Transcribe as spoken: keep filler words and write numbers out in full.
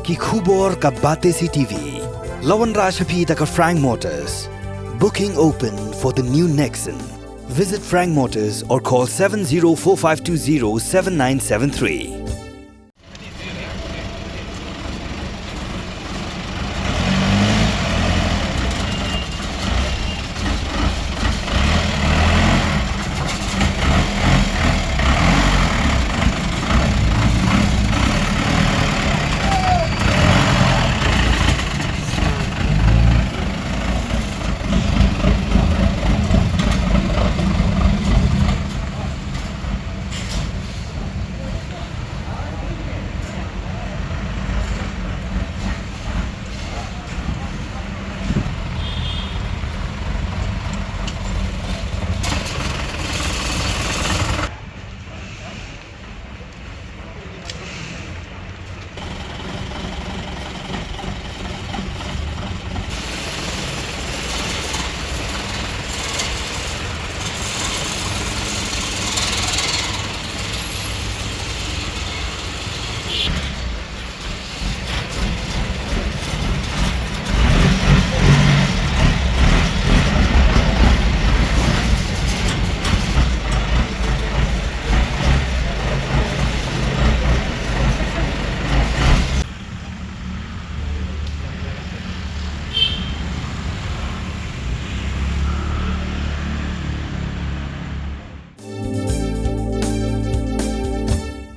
Ki khubor ka Batesi T V. La wanrah sha phi da ka Frank Motors. Booking open for the new Nexon. Visit Frank Motors or call seven zero four five two zero seven nine seven three.